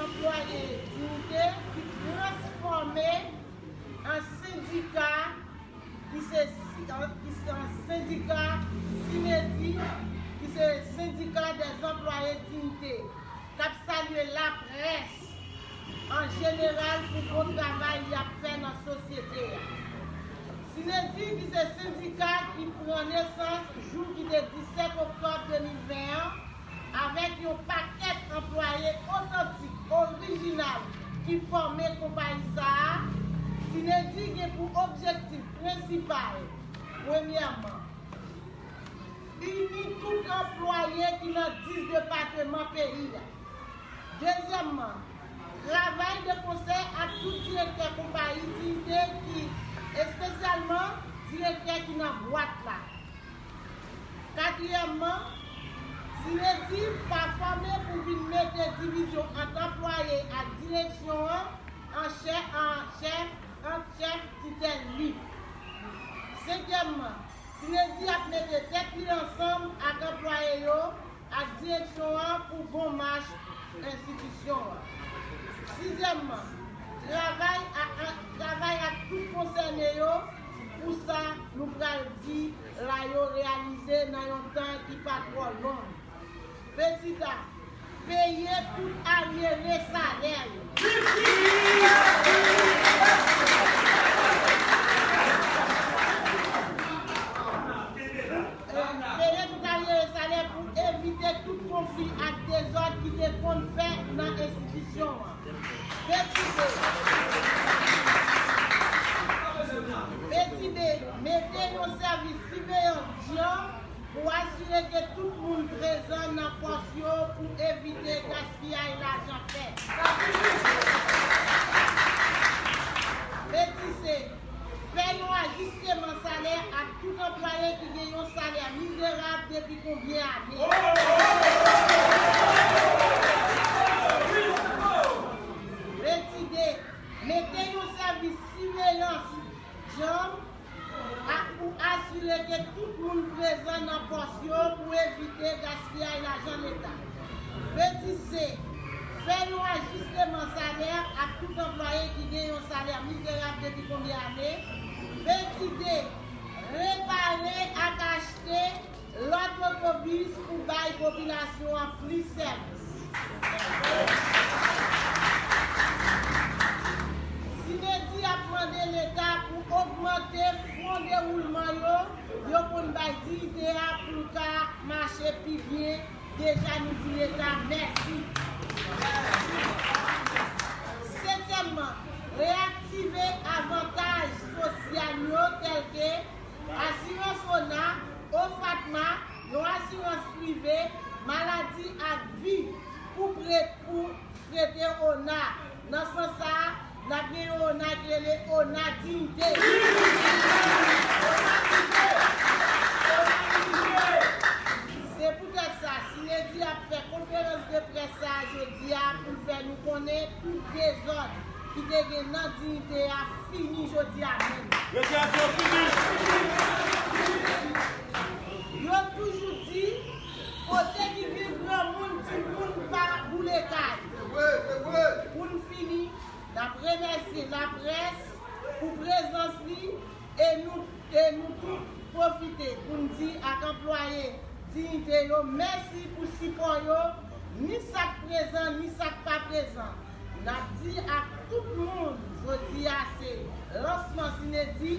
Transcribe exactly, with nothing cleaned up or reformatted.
Anplwaye Diyite ki transfòme an sendika ki se si- an- ki se an sendika Sinedi, ki se sendika dèz anplwaye Diyite, k ap salye laprès an jeneral pou bon travay y ap fè nan sosyete a. Sinedi ki se sendika ki pran nesans jou ki te disèt oktòb de mil ven an, avèk yon pakèt anplwaye otantik, orijinal ki fòme konpayi sa a, Sinedi gen pou objektif prensipal, premyèman, ini tout anplwaye ki nan dis depatman peyi a. Dezyèmman, travay de konsèy ak tout direktè konpayi Diyite ki, espesyalman direktè ki nan bwat la. Katriyèmman, Sinedi pa fòme pou vin mete divizyon ant anplwaye ak direksyon an an chè- an chèf ant chèf titèl li. Senkyèmman, Sinedi ap mete tèt li ansanm ak anplwaye yo ak direksyon an pou bon mach enstitisyon an. Sizyèmman, travay a- a- travay ak tout konsène yo pou sa nou pral di la yo reyalize nan yon tan ki pa twò long. Petit a, peye tout aryere salè yo. Peye tout aryere salè pou evite tout konfli ak dezòd ki te konn fè nan enstitisyon an. Petit B. Petit B, mete yon sèvis siveyans djanm pou asire ke tout moun prezan nan pòs yo pou evite gaspiyay lajan fèt. Petit C, fè yon ajisteman salè ak tout anplwaye ki gen yon salè mizerab depi konbyen ane. Petit D, mete yon sèvis siveyans djanm ak pou asire ke tout moun prezan nan pòs yo pou evite gaspiyay lajan Leta. Petit C, fè yon ajisteman salè ak tout anplwaye ki gen yon salè mizerab depi konbyen ane. Petit D, repare ak achte lòt otobis pou bay popilasyon an plis sèvis. Sinedi ap mande Leta pou ogmante fon dewoulman yo, yo konn bay Diyite a pou l ka mache pi byen. Deja nou di Leta mèsi. Setyèmman, reyaktive avantaj sosyal yo tèlke asirans ona, OFATMA, yon asirans prive, maladi ak vi pou pre- pou prete ona. Nan sans sa a, n ap gen yon ona ki rele ona Diyite. Se poutèt sa, Sinedi ap fè konferans de près sa a jodi a pou l fè nou konnen tout dezòd ki te gen nan Diyite a fini jodi a menm. Yo toujou di, kote ki gen granmoun, timoun pa boule kay. Pou n fini, n ap remèsye laprès pou prezans li e nou, e nou tout pwofite pou n di ak anplwaye Diyite yo mèsi pou sipò yo, ni sa k prezan, ni sa k pa prezan. N ap di ak tout moun, jodi a se lansman Sinedi,